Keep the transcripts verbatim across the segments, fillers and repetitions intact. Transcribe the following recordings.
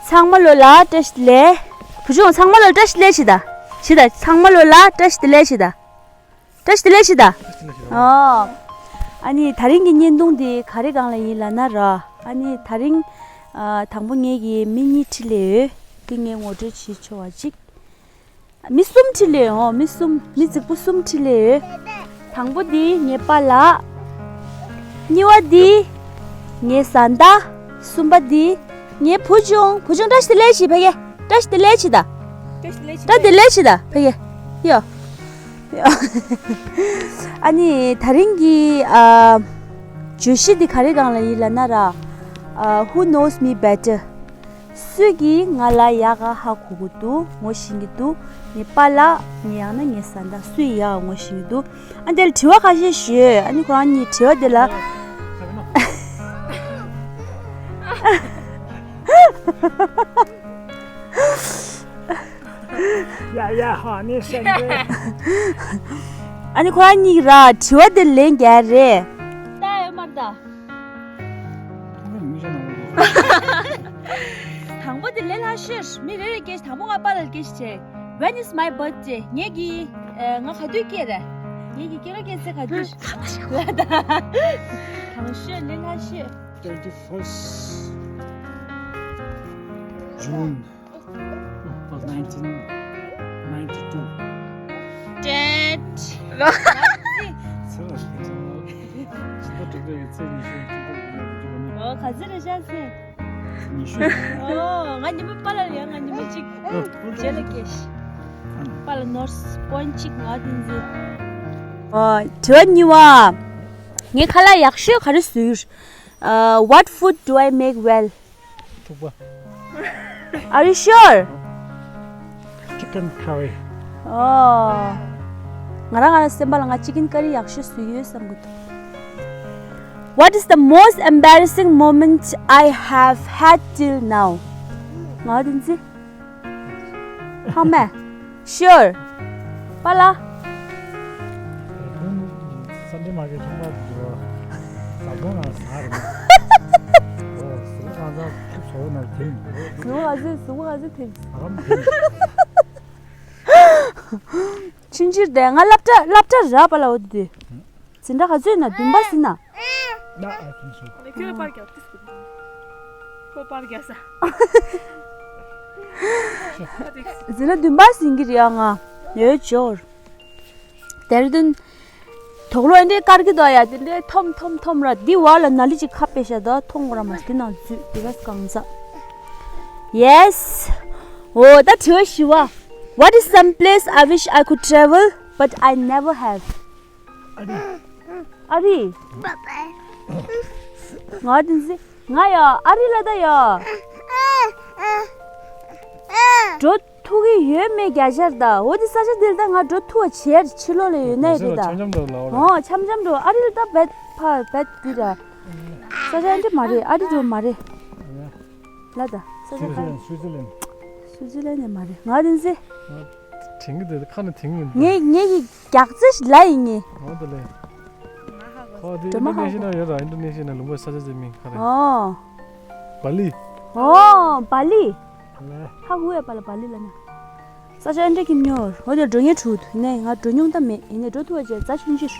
ཚང་མ་ལོ་ལ་བཀྲ་ཤིས་བདེ་ལེགས། བུ་ཆུང་ཚང་མ་ལོ་བཀྲ་ཤིས་བདེ་ལེགས་བྱེད་ད། བྱེད་ད། ཚང་མ་ལོ་ལ་བཀྲ་ཤིས་བདེ་ལེགས་བྱེད་ད། བཀྲ་ཤིས་བདེ་ལེགས་བྱེད་ད། ཨོ། ཨ་ནི་དེ་རིང་གི་བརྙན་ཐུང་འདི་ག་རེ་སྒང་ལ་ཡིན་ལབ་ན་ར། ཨ་ནི་དེ་རིང་ཨ། དང་པོ་ངེད་ཀྱི་མི་གཉིས་ཁྲིད་ལས་ཡོད། འདི་ངས་ངོ་སྤྲོད་བྱེད་ཆོག་པ་ཅིག་མི་གསུམ་ཁྲིད་ལས་ཡོད། མི་གསུམ། མི་རྫིག་པོ་གསུམ་ཁྲིད་ལས་ཡོད། དང་པོ་འདི་ངའི་པཱ་ལགས། གཉིས་པ་འདི་ངའི་བཟའ་ཟླ། གསུམ་པ་འདི་ངའི་བུ་ཆུང་། བུ་ཆུང་བཀྲ་ཤིས་བདེ་ལེགས་ཤིག་ཕ་གི། བཀྲ་ཤིས་བདེ་ལེགས་ཤིག་ད། བཀྲ་ཤིས་བདེ་ལེགས་ཤིག་ད་ཕ་གི། ཡོ། ཨ་ནི་དེ་རིང་གི་ཨ། བརྗོད་གཞི་འདི་ག་རེ་སྒང་ལ་ཡིན་ལབ་ན་ར། ཨ། Who knows me better? སུས་ཀྱིས་ང་ལ་ཡག་ག་ཧ་གོ་གི་འདུག་ངོ་ཤེས་ཀྱི་འདུག་ངའི་པཱ་ལགས། ངའི་ཡང་ན་ངའི་བཟའ་ཟླ་སུས་ཡག་ག་ངོ་ཤེས་ཀྱི་འདུག་ཨ། འདིར་དྲི་བ་ཁ་ཤས་ཞུས། ཨ་ནི་ཁོ་རང་གཉིས་དྲི་བ་འདི་ལ། ཡ་ཡ་ཧ་ནི་སེམས་པས། ཨ་ནི་ཁོ་རང་གཉིས་ར་དྲི་བ་འདི་ལན་རྒྱག་རེད། ད་ཡོད་མ་རེད་ད། དང་པོ་དེ་ལས་ལྷག་ཤོས། མི་རེ་རེ་སྐད་ཆ། དང་པོ་ང་པཱ་ལགས་ལ་སྐད་ཆ་བྱས། When is my birthday? ངེད་ཀྱི་ཨ། ང་ག་དུས་སྐྱེས་རེད། ངེད་ཀྱི་སྐྱེས་ལོ་སྐྱེས་ཚེས་ག་དུས་ལ་ད། དང་ཤོས་ལས་ལྷག་ཤོས། Twenty first June nineteen ninety two. ཏྲེད། ཚེ་ལ་ཤི་ཚེ་ལ་ཤི་ད་དྲུག་པའི་ཚེས་ཉི་ཤུ་ཉི་ཤུ་ཉི་ཤུ་ཉི་ཤུ། ཨོ། ག་ཚོད་རེད་ཤག་ཚེས། ཉི་ཤུ། ཨོ། ང་ཉི་མ་པཱ་ལགས་ལ་ཡང་ང་ཉི་མ་གཅིག་རྗེས་ལ་སྐྱེས་ཤག་པཱ་ལགས་ནོར་སི་པོན་གཅིག་ང་དེ་འཛི། ཨོ། དྲི་བ་གཉིས་པ། ངས་ཁ་ལག་ཡག་ཤོས་ག་རེ་བཟོ་ཡོད། ཨ། What food do I make well? ཐུག་པ། Are you sure? Chicken curry. ཨོ། ང་རང་ང་རང་སེམས་པ་ལ་ང་ཅི་ཀེན་ཀ་རི་ཡག་ཤོས་བཟོ་ཡོད་བསམ་གི་འདུག What is the most embarrassing moment I have had till now? ང་དེ་འཛི། ཧ་མ། Sure. པཱ་ལགས། ས་འདི་མ་གི་ཚོང་པ་འདུག་ཟ་ཁང་ལ་ཟ་རེད། ཨོ། ཟ་ཁང་ཚ་ཁྱུ་ཚོ་ན་དེམ། ཟ་ཁང་ཚ་ཟ་ཁང་ཚ་དེམ། ཟ་ཁང་དེམ། ཕྱིན་ཆད་དེ་ང་སློབ་གྲྭ་སློབ་གྲྭ་ར་པཱ་ལགས། འོ་དེ་དེ། འཛིན་གྲྭ་ག་ཚོད་ན། བདུན་པ་ཟིན་ན། ན་ཨ་ཁྱིམ་སུ། ཁྱོད་པར་རྒྱག་ཏིས་པུ། ཁོ་པར་རྒྱག་ས། འཛིན་གྲྭ་བདུན་པ་ཟིན་གྱི་རེད་ཨ། ང་ཡོད་འབྱོར། དེར་བདུན། དོག་ལོ་ཨེ་འདྲས་དཀར་གྱི་འདུག་ཡ། དེ་འདྲས་འཐོམ་འཐོམ་འཐོམ་ར། འདི་བར་ལ་ན་ལི་ཅིག་ཁ་པེ་ཤ་ད་མཐོང་གོ་ར་མ། དེ་ནང་འཛུལ་དེ་ག་གང་ཟག Yes. ཨོ། ད་དྲི་བ་བཞི་པ། What is some place I wish I could travel but I never have? ཨ་རི། ཨ་རི། ང་དེ་ཚེ་ང་ཡ་ཨ་རི་ལ་ད་ཡ། འགྲོ་ཐུག་གི་ཡོད་མེད་བརྒྱ་ཆ་རེད་ད། འོ་དེ་ས་ཆ་དེ་ལ་ད་ང་འགྲོ་ཐུག་པ་བྱས་ཕྱི་ལོགས་ལ་ཡོད་ན་རེད་ད། འཆམ་འཆམ་འགྲོ་ལ་འོ་ར། འོ་འཆམ་འཆམ་འགྲོ། ཨ་རི་ལ་ད་བེད་ཕ་བེད་དེ་ར། ས་ཆ་འདི་མ་རེད། ཨ་རི་འགྲོ་མ་རེད། ལ་ད་ས་ཆ་ག་རེ། སུའི་ཙི་ལན། སུའི་ཙི་ལན་ནས་མ་རེད། ང་དེ་ཚེ། དྲན་གི་འདུག་ཁ་ནས་དྲན་གི་འདུག་ངས་ངས་ཀྱི་རྒྱག་རྩེ་ལ་ཡིན་ངས། འོ་དེ་ལས། ཁོ་དེ་ཨིན་ཌོ་ནེ་ཤི་ཡ་ན་ཡོད་ར། ཨིན་ཌོ་ནེ་ཤི་ཡ་ན་ལུང་པ་ས་ཆ་ཅིག་མིང་ག་རེ། ཨོ། བ་ལི། ཨོ་བ་ལི། ལས། ཧ་གོ་ཡ་པཱ་ལགས། བ་ལི་ལ་ན། ས་ཆ་ཨེ་འདྲས་ཀྱི་ཉོར། འོ་དེ་འགྲོ་ཉེ་ཁྲུག་དུ་ནས་ང་འགྲོ་མྱོང་ད་མེད། ཡིན་ནས་འགྲོ་ཐུབ་པ་བྱས་རྩ་ཆུང་ཆུང་།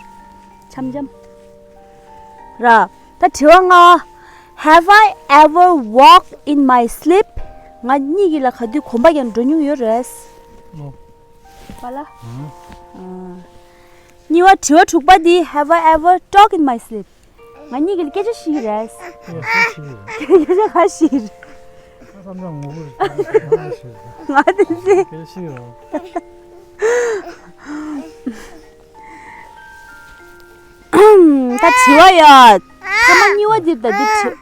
འཆམ་འཆམ། ར། ད་དྲི་བ་ལྔ་པ། Have I ever walked in my sleep? ང་གཉིད་ཀྱི་ལ་ག་དུས་གོམ་པ་རྒྱག་འགྲོ་མྱོང་ཡོད་རེད། ནོ། པཱ་ལགས། ཨང་། ཨ། གཉིས་པ། དྲི་བ་དྲུག་པ་འདི། Have I ever talk in my sleep? ང་གཉིད་ཀྱི་ལ་སྐད་ཆ་བཤད་ཀྱི་རེད། ཡ་ཤི་ཤི། སྐད་ཆ་ག་བཤད་རེད། ཁ་བསམ་ན་ངོ་བོ་རེད། ང་དེ་ཚེ། སྐད་ཆ་བཤད་རོགས། ད་དྲི་བ་ཡ། ཐ་མ་གཉིས་པ་འདིར་ད་འདི་དྲི།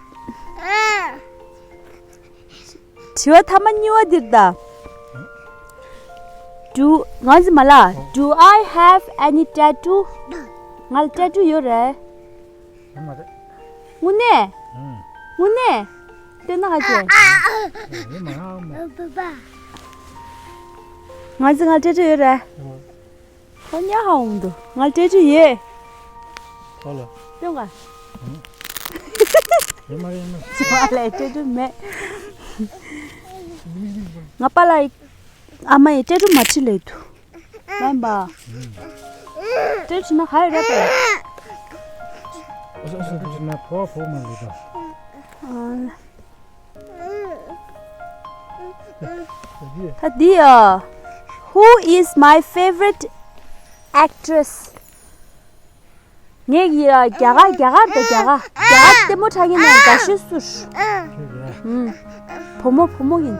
དྲི་བ་ཐ་མ་གཉིས་པ་འདིར་ད། Do ང་ཟི་མ་ལ། Do I have any tattoo? ང་ལ་ཊེ་ཊུ་ཡོད་རེད། ཡོད་མ་རེད། དངོས་གནས། ཨང་། དངོས་གནས། བལྟས་ན་ག་ཚོད། ཡོད་མ་རེད། ང་ཟི་ང་ལ་ཊེ་ཊུ་ཡོད་རེད། ཡོད་མ་རེད། ཁོ་ཉག་ཧ་འོང་འདུག་ང་ལ་ཊེ་ཊུ་ཡོད། ཁོ་ལ། སྟོན་ག་ཡོད་མ་རེད་ཡོད་མ་རེད། ང་ལ་ཊེ་ཊུ་མེད། ང་པཱ་ལགས་ཨ་མ་ཡི་སྤྲད་རུ་མ་ཁྲིད་ལས་དུ། མེན་པ། སྤྲད་ཁྲིད་ན་ཧ་ཡོད་རེད་པ། ཨོ་སོ་ཨོ་སོ་ཁྲིད་ན་ཕོ་བ་ཕོ་མ་ལུས་པ། ད་འདི་ཡ། Who is my favorite actress? ངའི་ཡ་རྒྱ་གར་རྒྱ་གར་དང་རྒྱ་གར་རྒྱ་གར་ལྟད་མོ་འཁྲབ་མཁན་ནི་དགའ་ཤོས་སུ། ཨུམ། བུ་མོ་བུ་མོ་ཡིན།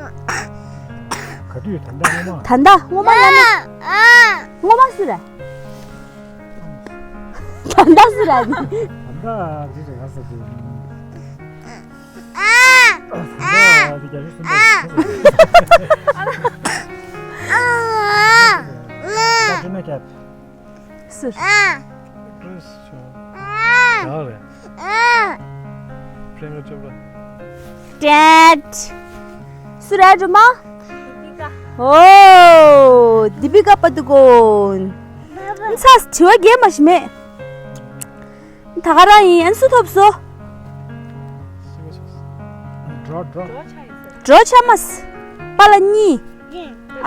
ག་དུས་ད་ལྟ་སྔོན་མ། ད་ལྟ་སྔོན་མ་ཡང་ན། སྔོན་མ་སུ་རེད། ད་ལྟ་སུ་རེད། ད་ལྟ་འདི་རེད་ག་ས་དུས། ད་ལྟ་འདི་རྒྱ་ཤོས་སུ། ད་ཁྱོད་ན་ཁྱབ། སུ། ཨ། ཨ། ཡག་རེད། ཨ། པྲེང་ཀ་ཅོབ་ར། ཏྲེད། སུ་རེད་སྒྲོལ་མ། དི་པི་ཀ། ཨོ། དི་པི་ཀ་པ་དུ་ཀོན། ཚ་དྲི་བ་རྒྱག་མ་ཤེས་མེད། ད་ག་རང་ཡིན། ཨན་སུ་ཐོབ་སོ། འགྲོ་འགྲོ། འགྲོ་ཆ་མ་སི། པ་ལ་གཉིས།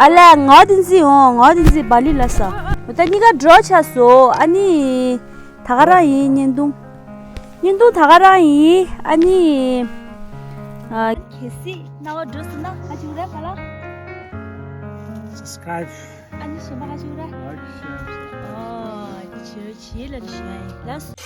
ཨ་ལས་ངའོ་དེ་འཛི་འོང་ངའོ་དེ་འཛི་བ་ལི་ལ་ས། ད་གཉིས་ཀ་འགྲོ་ཆ་སོ། ཨ་ནི། ད་ག་རང་ཡིན་བརྙན་ཐུང་། བརྙན་ཐུང་ད་ག་རང་ཡིན། ཨ་ནི། ཨ། གལ་སྲིད་རྣ་བ་འགྲོ་སོང་ན་ཧ་ཅུག་རེད་པ་ལ། Subscribe. ཨ་ནི་གཞན་པ་ཧ་ཅུག་རེད། Like, share, subscribe. ཨོ། ཅི་ལ་ཞུ་ཡ་ཡིན་ལ།